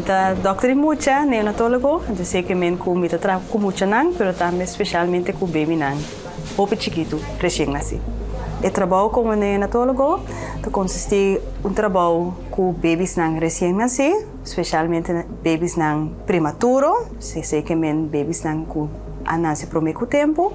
Mi ta dòkter di mucha, neonatólogo, entonces seke men ku mi ta traha ku muchanan, pero tambe spesialmente ku babynan hopi chikitu, resien nasí. E trabou komo neonatólogo ta konsistí un trabou ku babysnan resien nasí, spesialmente babysnan prematuro, seke men babysnan ku a nase promé ku tempu,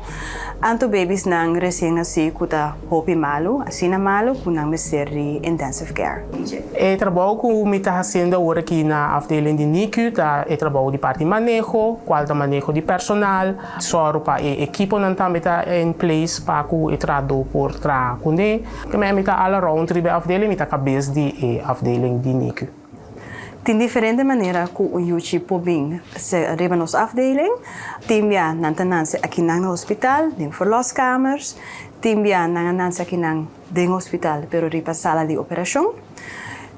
anto babysnan resien nasí ku ta hopi malu, asina malu ku nan mester di intensive care. E trabou ku mi ta hasiendo awor aki na afdeling di NICU ta e trabou di parti maneho, kual ta maneho di personal, sòru pa e ekiponan tambe ta in place pa ku e trahadó por traha kuné. Mi ta all around riba e afdeling, mi ta kabes di e afdeling di NICU. Tin diferente manera ku un yuchi por bin riba nos afdeling. Tin bia nan ta nanse akinan na hospital den verloskamers. Tin bia nan a nanse akinan den hospital pero riba sala di operashon.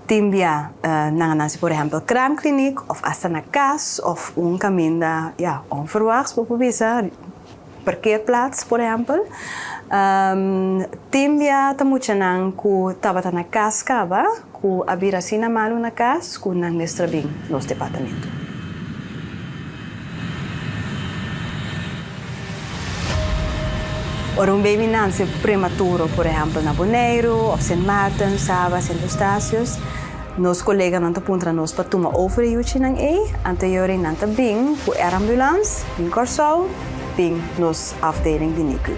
Tin bia nan a nanse por ehèmpel kraamkliniek òf asta na kas òf un kaminda ya onverwachts bo por bisa. Parkeerplaats, por ehempel. Tin bia ta muchanan ku tabata na kas kaba, ku a bira asina malu na kas ku nan mester a bin nos departamento. Ora un baby nanse prematuro, por ehempel na Boneiru òf Sint Maarten, Saba, Sint Eustatius, Nos koleganan ta puntra nos pa tuma over e yuchinan ei, anto e ora ei nan ta bin ku air ambulance bin Kòrsou bin nos afdeling di NICU.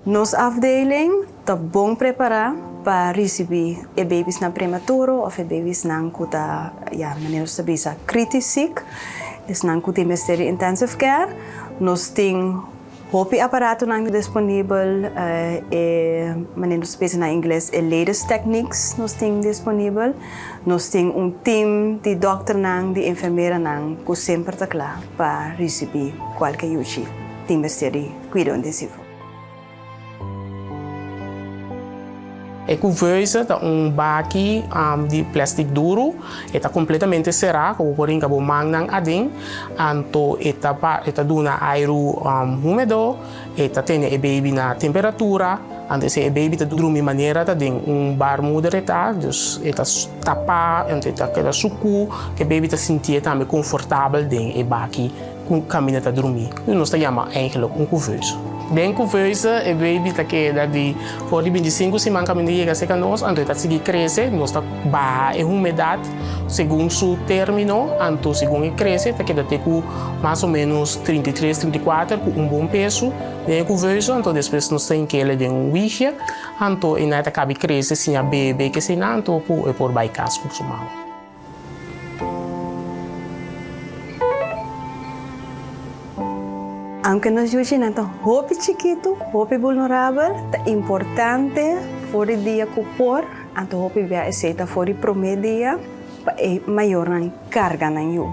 Nos afdeling ta bon prepará pa risibí e babiesnan prematuro òf e babiesnan ku ta, ya, manera nos ta bisa, kritisch ziek, esnan ku tin mester di intensive care. Nos tin Hopi aparatonan disponibel, e manera nos ta bisa na ingles e latest techniques nos tin disponibel. Nos tin un team di dokternan, di enfermeranan ku semper ta kla pa risibí kualke yuchi tin mester di kuido intensivo. E couveuse ta un baki di plastic duru, e ta completamente será ku bo por hinka bo mannan aden, anto e ta e ta duna airu humedo, e ta tene e baby na temperatura, anto esei e baby ta drumi manera ta den un baarmoeder e ta, dus e ta tapá, anto e ta keda suku, e baby ta sintié tambe confortabel den e baki. Ku kaminda ta drumí. I nos ta yama eigenlijk un couveuse. Den couveuse e baby ta keda di for di bintisinku siman kaminda yega serka nos, anto e ta sigui krese, nos ta baha e humedat segun su termino, anto segun e krese ta keda te ku mas o menos 33, 34 ku un bon peso den e couveuse, anto despues nos ta hink'el den un wigia, anto e ta kabi krese siña bebe keseinan anto ku e por bai kas ku su mama. Aunke nos yuchinan ta hopi chikitu, hopi vulnerabel, ta importante for di dia ku por, anto hopi bia esei ta for di promé dia pa e mayornan karga nan yu.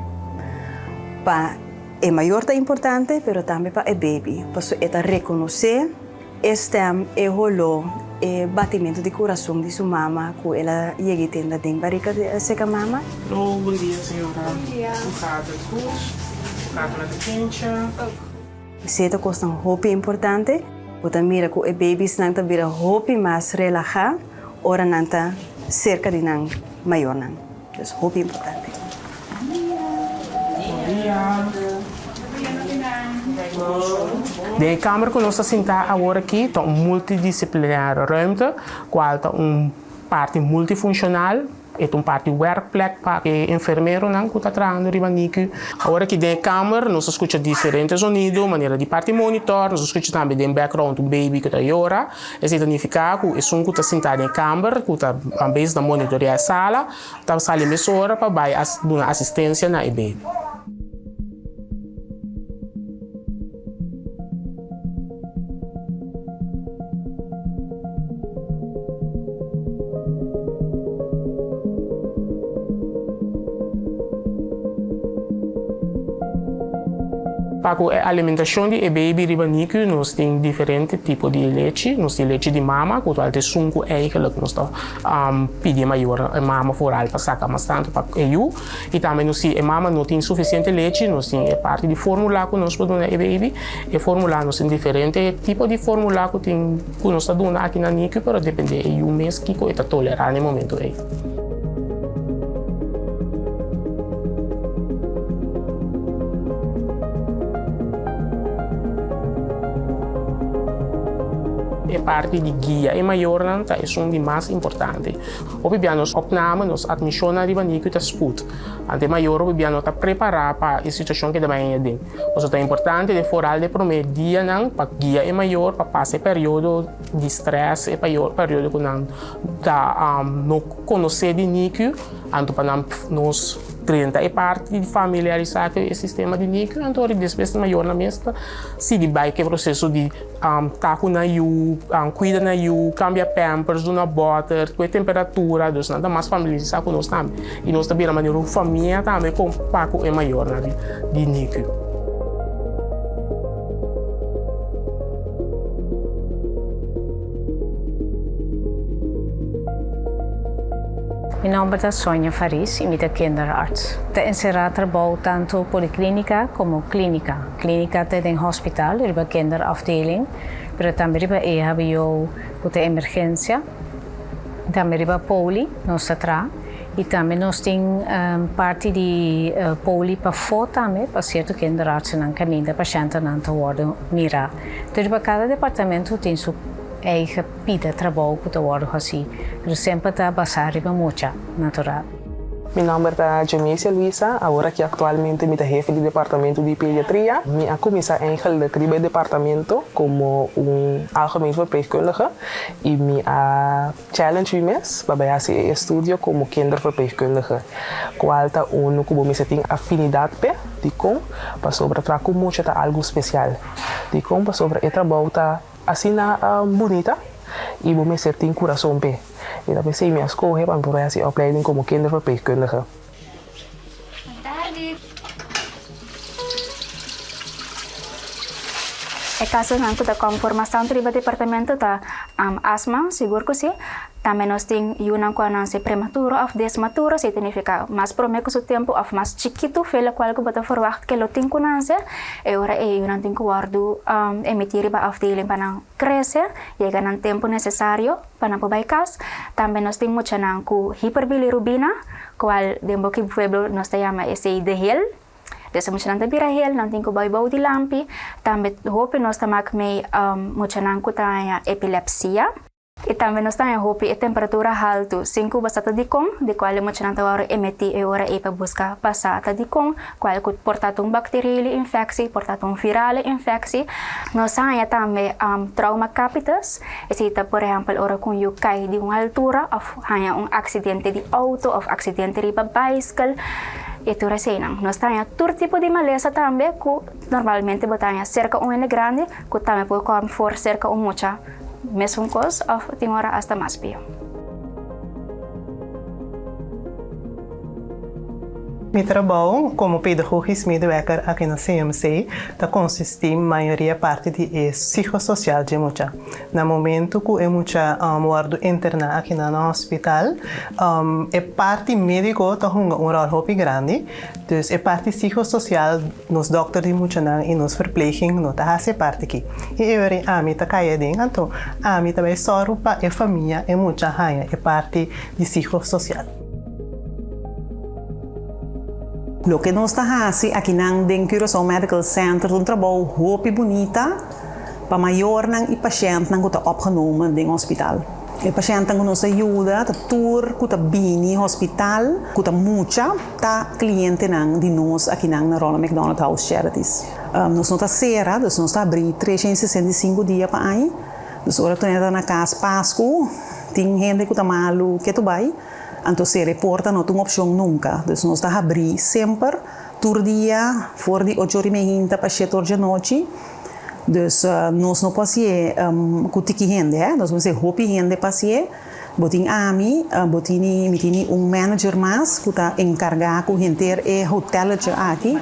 Pa e mayor ta importante, pero tambe pa e baby, pasobra e ta rekonosé E stem, e holó, e batimentu di kurason di su mama ku el a yega i tenda den barika di seka mama. Hallo, bon dia señora. Bon dia. Hoe gaat het? Goed? Hoe gaat het met het kindje? Esei ta kosnan hopi importante. Bo ta mira ku e babiesnan ta bira hopi mas relahá ora nan ta serka di nan mayornan. Dus hopi importante. Den e kamer ku nos ta sintá awor aki ta un multidisiplinaire ruimte, kual ta un parti multifunshonal, e ta un parti werkplek pa e enfermeronan ku ta trahando riba NICU. Awor aki den e kamer nos ta skucha diferente zonido, manera di parti monitor, nos ta skucha tambe den background un baby ku ta yora. Esei ta nifiká ku esun ku ta sintá den e kamber, ku ta bezig ta monitoreá e sala, Ta sali mesora pa bai duna asistencia na e baby. Pa ku e alimentashon di e baby riba NICU nos tin diferente tipo di lechi. Nos tin lechi di mama ku ta esun ku eigenlijk nos ta pidi e mayor, e mama vooral pa saka mas tantu pa e yu. I tambe nos si e mama no tin sufisiente lechi nos tin e parti di formula ku nos por duna e baby. E formula nos tin diferente tipo di formula ku tin ku nos ta duna aki na NICU pero depende e yu mes kiko e ta tolerá na e momento ei. E parti di guia e mayornan ta esun di mas importante. Hopi bia nos opname, nos admisionnan riba NICU ta spoed. Anto e mayor hopi bia no ta prepara pa e situacion ke ta bai aden. Pasobra ta importante den foral den prome dianan pa guia e mayor pa pasa e periodo di stress, e periodo ku nan ta no konosé di NICU, anto pa nan nos drenta e parti di familiarisá ku e sistema di NICU, anto ora despues mayornan mes ta sigui bai ku e proseso di ta ku nan yu, kuida nan yu, kambia pampers, duna bòter, ku e temperatura, dus nan ta mas familiarisá ku nos tambe i nos ta bira manera un famia tambe pa ku e mayornan di NICU. Mi nomber ta Sonia Faris y mi ta kinderarts. Ta encerra trabou tanto policlinica como clinica. Clinica ta den hospital riba kinderafdeling, pero tambe riba EHBO cu ta emergencia. Tambe riba poli nos ta traha y tambe nos tin parti di poli pafó tambe pa cierto kinderartsennan caminda pashentenan ta wordo mira. Entonces riba cada departamento tin su eigen pida trabou cu ta wordo haci, pero semper ta basa riba mucha, natural. Mi nomber ta Jemecia Luisa, awor aki actualmente mi ta hefe di departamento di pediatria. Mi a cuminsa eigenlijk riba e departamento como un algemeen verpleegkundige y mi a challenge mi mes pa bay haci e estudio como kinderverpleegkundige, cual ta uno cu bo mester tin afinidad p'e, dicon? Pasobra traha cu mucha ta algo special, dicon? Pasobra e trabou ta asina bunita y bo mester tin curason p'e. Y ta p'esey mi a scoge pa mi por bay haci e opleiding como kinderverpleegkundige. E kasonan ku ta kom for mas tantu riba departamento ta asma, sigur ku si. Tambe nos tin yunan ku a nanse prematuro òf desmaturo, esei ta nifiká mas promé ku su tempu òf mas chikitu fe lokual ku bo ta ferwagt ke lo tin ku nanse. E ora ei yunan tin ku wòrdu emití riba afdeling pa nan krese, yega nan tempu nesesario pa nan por bai kas. Tambe nos tin muchanan ku hiperbilirubina, Cual den boki pueblo nos ta yama esey de hel. Des e muchanan ta bira hel, nan tin cu bay bou di lampi. Tambe hopi nos ta mak mey muchanan cu ta haña epilepsia. Y tambe nos ta haña hopi e temperatura haltu sin cu bo sa ta dicon, di cual e muchanan ta wòrdu emeti e ora ey pa busca pa sa ta dicon, cual cu por ta ta un bacteriële infectie, por ta ta un virale infectie. Nos a haña tambe trauma capitis, esey ta por ehempel ora cu un yu cay di un altura of Haña un aksidente di outo òf aksidente riba baiskel i tur eseinan. Nos ta haña tur tipo di malesa tambe ku normalmente bo ta haña serka un hende grandi ku tambe por kòm for serka un mucha mesun kos òf tin ora asta mas pió. Mi trabou komo pedagogisch medewerker aki na CMC ta konsistí mayoria parti di e psicosocial dje mucha. Na momento ku e mucha wòrdu interná aki na na hospital, e parti médiko ta hunga un ròl hopi grandi. Dus e parti psicosocial nos dòkter di muchanan i nos verpleging no ta hasi e parti aki. I e ora ei ami ta kai aden, anto ami ta bai sòru pa e famia, e mucha haña e parti di psicosocial. Loke nos ta hasi akinan den Curaçao Medical Center ta un trabou hopi bunita. Pa mayornan i pashèntnan ku ta opgenomen den hospital. E pashèntnan ku nos ta yuda ta tur ku ta bini hospital ku ta mucha ta klientenan di nos akinan na Ronald McDonald House Charities. Nos no ta sera, dus nos ta abrí 365 dia pa aña. Dus ora ku ta na kas Pasku tin hende ku ta malu ketu bai, anto sera e porta no ta un opshon nunka. Dus nos ta habrí semper tur dia for di ocho ora i meinta pa shete ora djanochi. Dus nos no por hasié ku tiki hende, hè. Nos mester hopi hende pa hasié. Bo tin ami, bo tini, mi tini un manager mas ku ta enkargá ku henter e hotelletje aki.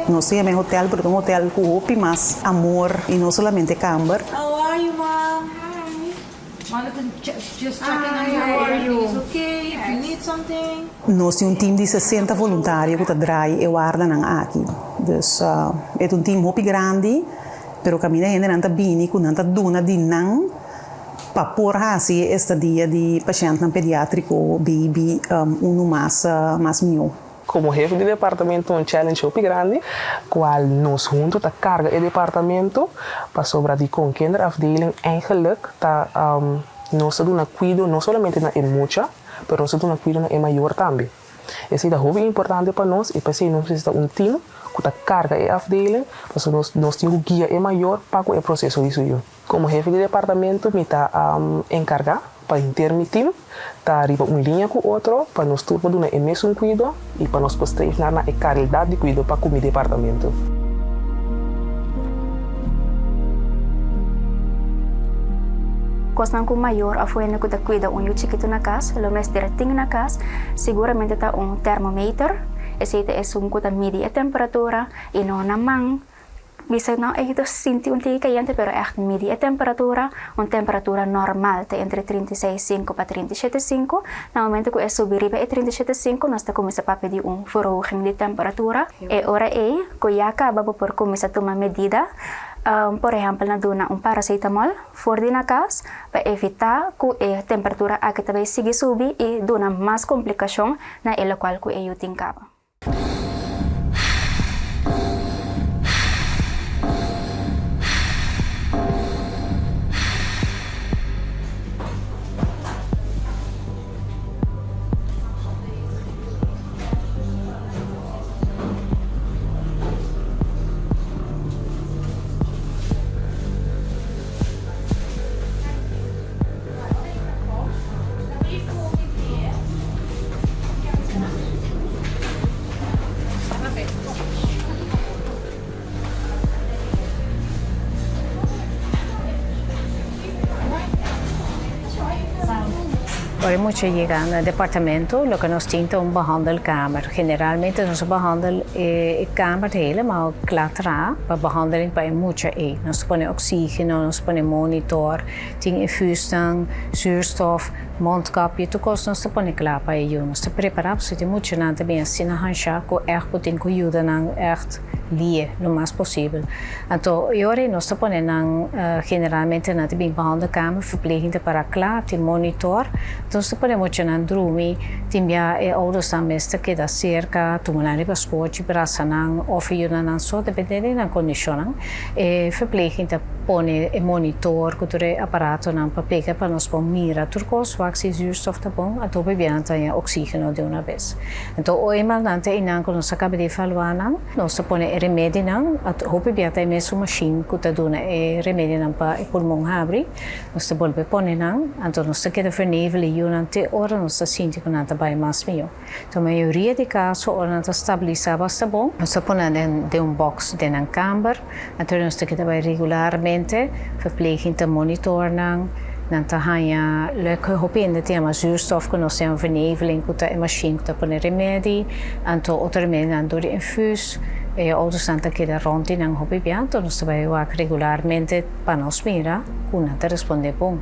Nos ta yama e hotel, pero ta un hotel ku hopi mas amor i no solamente kamber. How are you, mom? Just checking on you. Everything is okay. If you need something. Nos tin un team di 60 voluntario ku ta drai e wardanan aki. Dus e ta un team hopi grandi, pero kaminda hendenan ta bini ku nan ta duna di nan pa por hasi e estadia di pashèntnan pediátriko, baby, unu mas mas mihó. Komo hefe di departamento un challenge hopi grandi, kual nos huntu ta karga e departamento, pasobra dikon kinderafdeling eigenlijk ta nos ta duna kuido no solamente na e mucha, pero nos ta duna kuido na e mayor tambe. Esei ta hopi importante pa nos i p'esei nos mester ta un team ku ta karga e afdeling, pasobra nos nos tin ku guia e mayor pa ku e proseso di su yu. Komo hefe di departamento mi ta enkargá pa henter mi team ta riba un liña ku otro pa nos tur por duna e mesun kuido i pa nos por streef nar na e kalidat di kuido pa ku mi departamento. Kosnan ku mayor òf hende ku ta kuida un yu chikitu na kas lo mester tin na kas siguramente ta un termometer, esei ta esun ku ta midi e temperatura i no na man. Bisa no e ta sinti un tiki kayente pero ègt midi e temperatura, un temperatura normal ta entre 36 sinku pa 37 sinku, na momento ku e subi riba e 37 sinku nos ta kuminsá papia di un verhoging di temperatura, e ora ei ku ya kaba bo por kuminsá tuma medida, por ehèmpel na duna un paracetamol for di na kas pa evitá ku e temperatura aki ta bai sigui subi i duna mas komplikashon na e lokual ku e yu tin kaba. Ora mucha yega na departamento, loke nos tin ta un behandelkamer. Generalmente nos a behandel e kamer helemaal kla traha pa behandeling pa e mucha ei. Nos ta pone oxigeno, nos ta pone monitor, Tin infuusnan, zuurstof, mondkapje, tur kos nos ta pone kla pa e yu. Nos ta prepará pasobra tin muchanan ta bin asina hanshá ku ègt bo tin ku yuda nan ègt lie lo mas posibel. Anto e ora ei nos ta pone nan generalmente nan ta bin behandelkamer, verpleging ta pará kla, tin monitor. Anto nos ta pone muchanan drumi, tin bia e oudersnan mes ta keda serka, tuma nan riba skochi, brasa nan òf e yuda nan so, depende di nan kondishonnan. E verpleging ta pone e monitor ku tur e aparatonan pa pega pa nos por mira tur kos, wak si zuurstof ta bon, anto hopi biaha nan ta haña oxígeno di una bes. Anto oi mal nan ta einan ku nos a kaba di evaluá nan, nos ta pone e remedinan, hopi biaha ta e mesun mashin ku ta duna e remedinan pa e pulmon habri, nos ta bolbe pone nan, anto nos ta keda vernevel e yunan te ora nos ta sinti ku nan ta bai mas mihó. Ta mayoria di kaso ora nan ta stabilisá basta bon, nos ta pone nan den un box den nan kamber, anto nos ta keda bai regularmente, verpleging ta monitor nan, nan ta haña loke hopi hende ta yama zuurstof ku nos ta yama verneveling ku ta e mashin ku ta pone remedi, anto otro remedinan dor di infuus, e oudersnan ta keda rònt di nan hopi bia, anto nos ta bai wak regularmente pa nos mira ku nan ta respondé bon.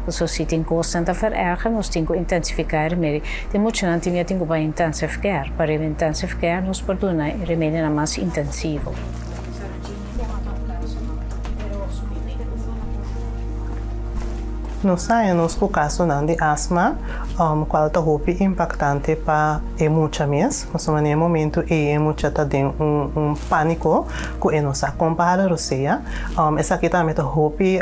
Pasobra si tin kosnan ta vererger nos tin ku intensifiká e remedi. Tin muchanan tin ya tin ku bai intensive care. Pa riba intensive care nos por duna e remedinan mas intensivo. Nos haña nos ku kasonan di asma, kual ta hopi impaktante pa e mucha mes. Pasobra na e momentu ei e mucha ta den un pániko ku e no sa kon pa hala rosea. Esaki tambe ta hopi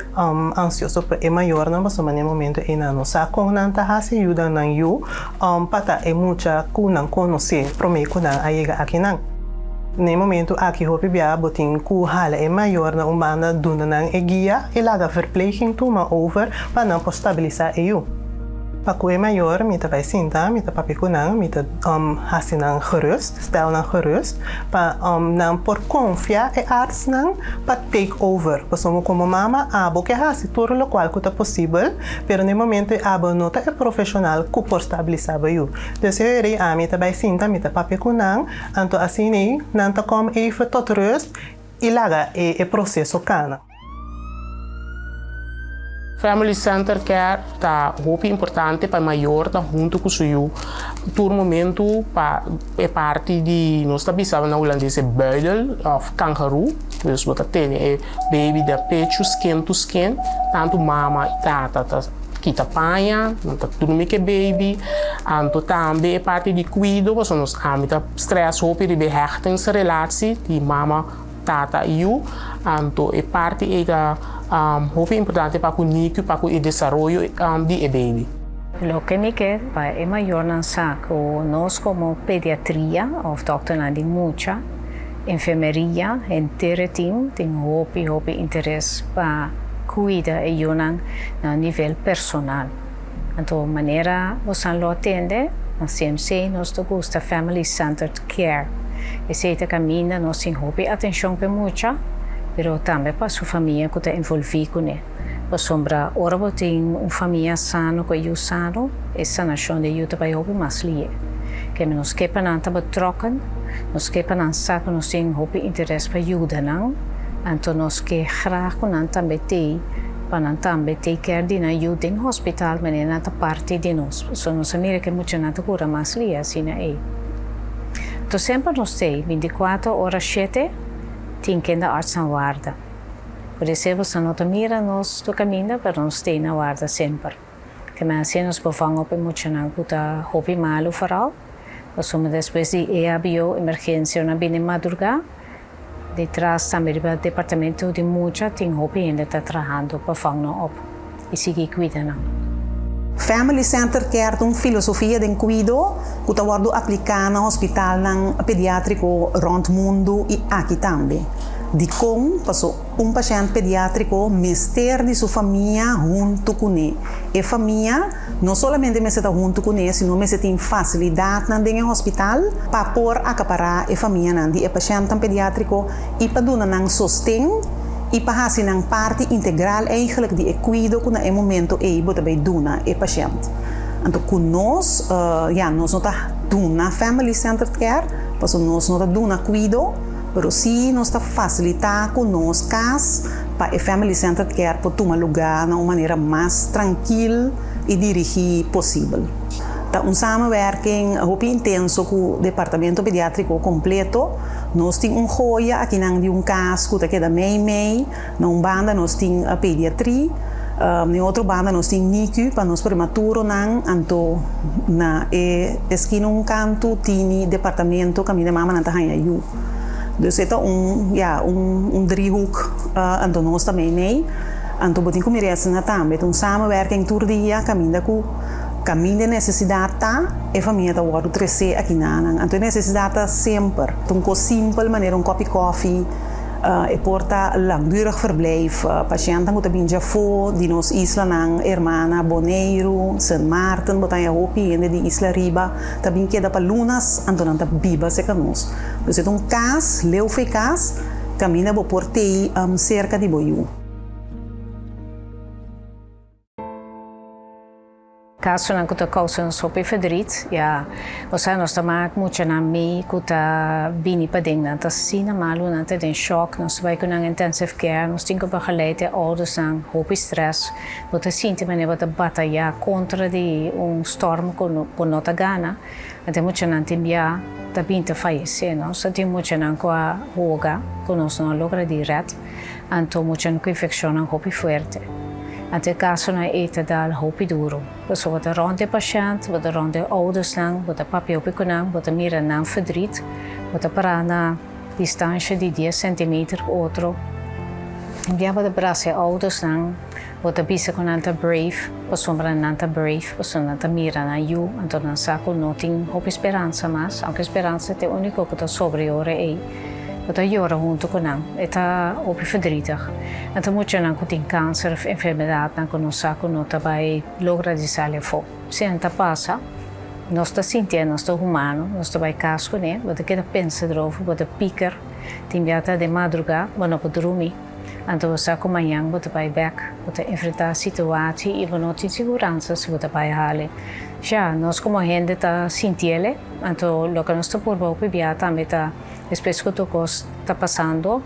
ansioso pa e mayornan pasobra na e momento ei nan no sa kon nan ta hasi yuda nan yu pa ta e mucha ku nan konosé promé ku nan a yega akinan. Na e momento aki hopi bia bo tin ku hala e mayornan un banda duna nan e guia i laga verpleging tuma over pa nan por stabilisá e yu. Pa ku e mayor mi ta bai sinta, mi ta papia ku nan, mi ta hasi nan gerust, stel nan gerust, pa nan por konfia e artsnan pa take over. Pasobra komo mama abo ke hasi tur lokual ku ta posibel, pero na e momento ei abo no ta e profeshonal ku por stabilisá bo yu. Dus e ora ei ami ta bai sinta, mi ta papia ku nan, anto asina ei nan ta kom even tot rust i laga e proseso kana. Family Center Care ta hopi importante pa e mayor ta huntu ku su yu tur momentu pa e parti di nos ta bisa na hulandes e buidel òf kangaroo, dus bo ta tene e baby den pechu skin to skin, tantu mama i tata ta kita paña, nan ta durmi ku e baby, anto tambe e parti di kuido pasobra nos ami ta stress hopi riba e hechtingsrelatie di mama Tata i yu, anto e parti ei ta hopi importante pa ku NICU pa ku e desaroyo di e baby. Loke mi ke pa e mayornan sa ku nos komo pediatria òf dòkternan di mucha, enfermeria, henter e tim tin hopi hopi interes pa kuida e yunan na un nivel personal. Anto manera bosan lo a tende, na CMC nos ta gusta Family Centered Care. Esei ta kaminda nos tin hopi atenshon p'e mucha, pero tambe pa su famia ku ta envolví kuné. Pasobra ora bo tin un famia sano ku e yu sano, e sanashon di e yu ta bai hopi mas lihe. Kende nos ke pa nan ta betrokken, nos ke pa nan sa ku nos tin hopi interes pa yuda nan, anto nos ke graag ku nan tambe t'ei Pa nan tambe take care di nan yu den hospital manera nan ta parti di nos. Pasobra nos a mira ke muchanan ta kura mas lia asina ei. Anto semper nos t'ei binticuatro ora shete tin kinderarts na warda. Por esei boso no ta mira nos tur kaminda pero nos t'ei na warda semper. Ke men asina nos por vang op e muchanan ku ta hopi malu foral. Pasobra despues di EHBO emergensia nan bini madurga. Detras tambe riba departamento di mucha tin hopi hende ta trahando pa vang nan op y sigui cuida nan. Family Center Care ta un filosofia den kuido ku ta wòrdu apliká na hospitalnan pediátriko rònt mundu i aki tambe. Dikon? Paso un pashènt pediátriko mester di su famia huntu kuné. E famia No solamente mester ta huntu kuné, sino mester tin fasilidatnan den e hospital pa por akapará e famianan di e pashèntnan pediátriko i pa duna nan sosten i pa hasi nan parti integral eigenlijk di e kuido ku na e momento ei bo ta bai duna e pashènt. Anto ku nos, ya, nos no ta duna family centered care, pasobra nos no ta duna kuido, pero sí nos ta fasilitá ku nos kas, Pa e Family Centered Care por tuma lugá na un manera mas trankil i dirigí posibel. Ta un samenwerking hopi intenso ku departamento pediatriko kompleto. Nos tin un joya akinan di un kas ku ta keda mei mei. Na un banda nos tin pediatri, na e otro banda nos tin NICU pa nos prematuronan. Anto na e eskina un kantu tini departamento kaminda e mamanan ta haña yu. Dus e ta un, ya, un, un driehoek, anto nos ta meimei. Anto bo tin ku mira esnan tambe. Ta un samenwerking tur dia kaminda ku kaminda e nesesidat ta, e famia ta wòrdu tresé aki nanan. Anto e nesesidat ta semper. Ta un kos simpel manera un kòpi kòfi, e por ta langdurig verblijf. Pashèntnan ku ta bin djafó di nos islanan hermana Boneiru, Sint Maarten, bo ta haña hopi hende di isla riba ta bin keda pa lunas, anto nan ta biba serka nos. Dus e ta un kas, leu for e kas, kaminda bo por tei serka di bo yu. Kasonan ku ta kousa nos hopi verdriet, ya, osea nos ta mak muchanan mee ku ta bini paden, nan ta asina malu, nan ta den shòk, nos ta bai ku nan intensive care, nos tin ku begeleid e oudersnan, hopi strès, bo ta sinti manera bo ta batayá kontra di un storm ku bo no ta gana. Anto e muchanan tin bia ta bin ta fayesé, no? So tin muchanan ku a hoga ku nos no a logra di red, anto muchanan ku infekshonnan hopi fuerte. Anto e kasonan ei ta dal hopi duru, pasobra bo ta rònt e pashènt, bo ta rònt e oudersnan, bo ta papia hopi ku nan, bo ta mira nan verdriet, bo ta pará na distansha di dies sentimeter ku otro. Tin bia bo ta brasa e oudersnan. Bo ta bisa ku nan ta brave pasobra nan ta brave pasobra nan ta mira nan yu anto nan sa ku no tin hopi speransa mas aunke speransa ta e uniko ku ta sobra e ora ei. Bo ta yora huntu ku nan. E ta hopi verdrietig. Nan ta muchanan ku tin kanser of enfermedadnan ku nos sa ku no ta bai logra di sali afó. Si nan ta pasa, nos ta sintié, nos ta humano, nos ta bai kas kuné, bo ta keda pensa erover, bo ta piker, tin bia ta den madrugá, bo no por drumi. Anto bo sa ku mañan bo ta bai bèk, bo ta enfrentá situatie i bo no tin siguransa si bo ta bai hali. Ja, nos komo hende ta sintiel, anto loke nos ta purba hopi bia tambe ta despues ku tur kos ta pasando,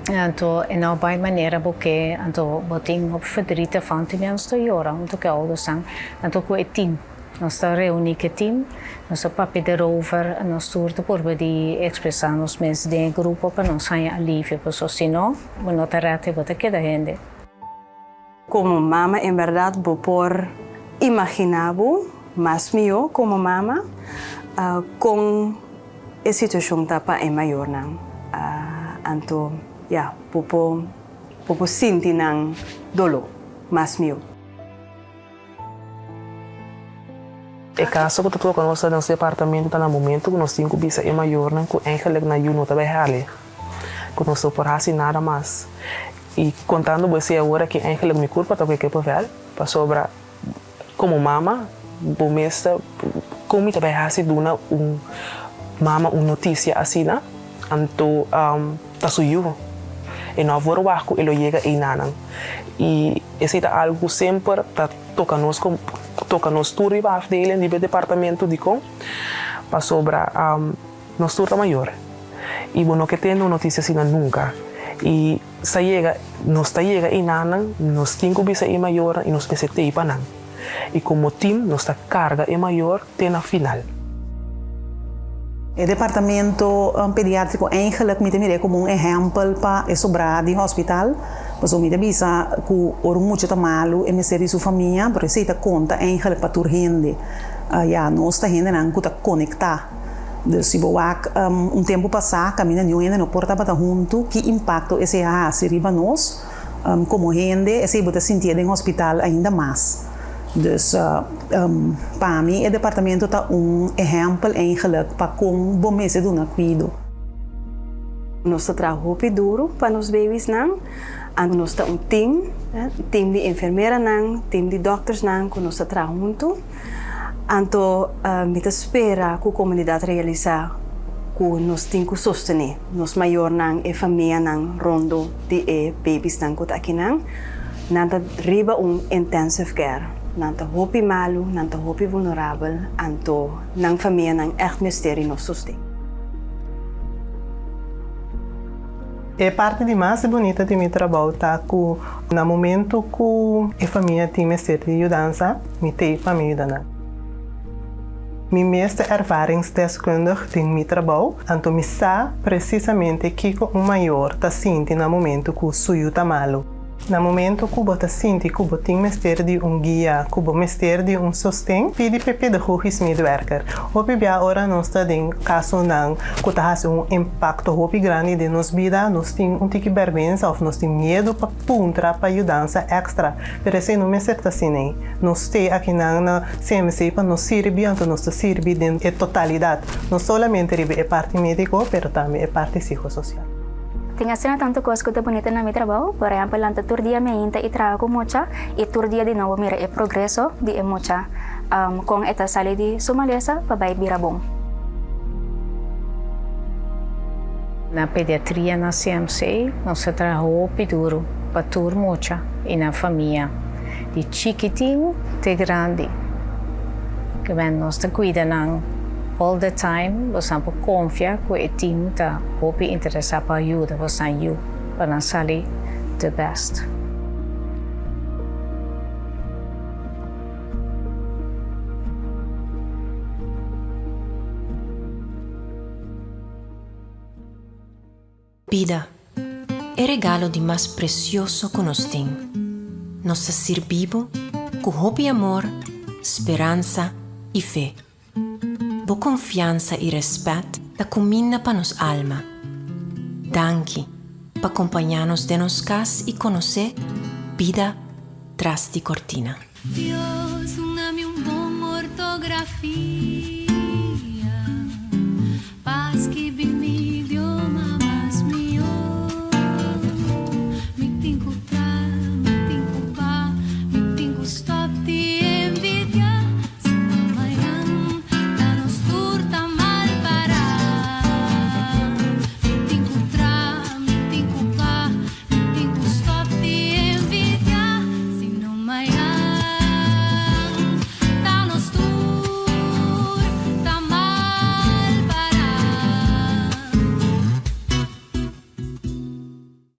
anto e no bai manera bo ke, anto bo tin hopi verdriet ervan, tin bia nos ta yora huntu ku e oudersnan, anto ku e tim. Nos ta reuní ku e tim, nos ta papia derover, nos tur ta purba di ekspresá nos mes den e grupo pa nos haña alivio, pasobra si no, bo no ta rèt i bo ta keda hende. Komo mama en bèrdat bo por imaginá bo mas mihó komo mama kon e situashon ta pa e mayornan. Anto ya, bo por bo por sinti nan doló mas mihó. E kaso ku ta toka nos den nos departamento ta na momento ku nos tin ku bisa e mayornan ku eigenlijk nan yu no ta bai hali, ku nos no por hasi nada mas. I kontando bo esei awor aki eigenlijk mi kurpa ta ku e kippenvel, pasobra komo mama bo mes ta kon mi ta bai hasi duna un mama un notisia asina, anto ta su yu. E no a verwagt ku e lo yega einanan. I esei ta algu ku semper ta toka nos kom toka nos tur riba afdeling, riba e departamento. Dikon? Pasobra nos tur ta mayor i bo no ke tende un notisia asina nunka. I sa yega, nos ta yega einanan, nos tin ku bisa e mayornan i nos mester tei pa nan. I komo tim nos ta karga e mayor te na final. E departamento pediatrico eigenlijk mi ta mir'é como un ehempel pa e sobrá di hospital, pasobra mi ta bisa cu ora un mucha ta malu e mester di su famia, pero esey ta conta eigenlijk pa tur hende. Ya, nos ta hendenan cu ta conecta. Dus si bo wak un tempo pasá caminda niun hende no por tabata hunto, ki impacto esey a haci riba nos? Komo hende, esei bo ta sintié den hospital ainda mas. Dus, pa mi e departamento ta un ehèmpel eigenlijk pa kon bo mester duna kuido. Nos ta traha hopi duru pa nos babiesnan. Anto nos ta un team, team di enfermeranan, team di dòktersnan ku nos ta traha huntu. Anto mi ta spera ku komunidat realisá ku nos tin ku sostené nos mayornan, e famianan rondo di e babiesnan ku ta akinan. Nan ta riba un intensive care. Nan ta hopi malu, nan ta hopi vulnerabel, anto nan famianan ègt mester di nos sosten. E parti di mas bunita di mi trabou ta ku na momento ku e famia tin mester di yudansa, mi t'ei pa mi yuda nan. Mi mes ta ervaringsdeskundig den mi trabou, anto mi sa presisamente kiko un mayor ta sinti na momento ku su yu ta malu. Na momento ku bo ta sinti ku bo tin mester di un guia, ku bo mester di un sosten, pidi p'e pedagogisch medewerker. Hopi bia ora nos ta den kasonan ku ta hasi un impakto hopi grandi den nos bida, nos tin un tiki bèrgwensa òf nos tin miedu pa puntra pa yudansa èkstra. Pero esei no mester ta asin'ei. Nos stay akinan na CMC pa nos sirbi, anto nos ta sirbi den e totalidat, no solamente riba e parti médiko, pero tambe e parti psikososial. Tin asina tantu kos ku ta bunita na mi trabou, por ehèmpel lanta tur dia meinta i traha ku mucha i tur dia di nobo mira e progreso di e mucha, kon e ta sali di su malesa pa bai bira bon. Na pediatria na CMC nos ta traha hopi duru pa tur mucha i nan famia, di chikitin te grandi. Kimen nos ta kuida nan all the time, bosan por konfia ku e team ta hopi interesá pa yuda bosan yu pa nan sali the best. Bida, e regalo di mas presioso ku nos tin. Nos ta sirbi bo ku hopi amor, speransa i fe. Bo konfiansa i rèspèt ta kuminda pa nos alma. Danki pa kompañá nos den nos kas i konosé bida tras di kortina. Dios, duna mi un bon ortografia.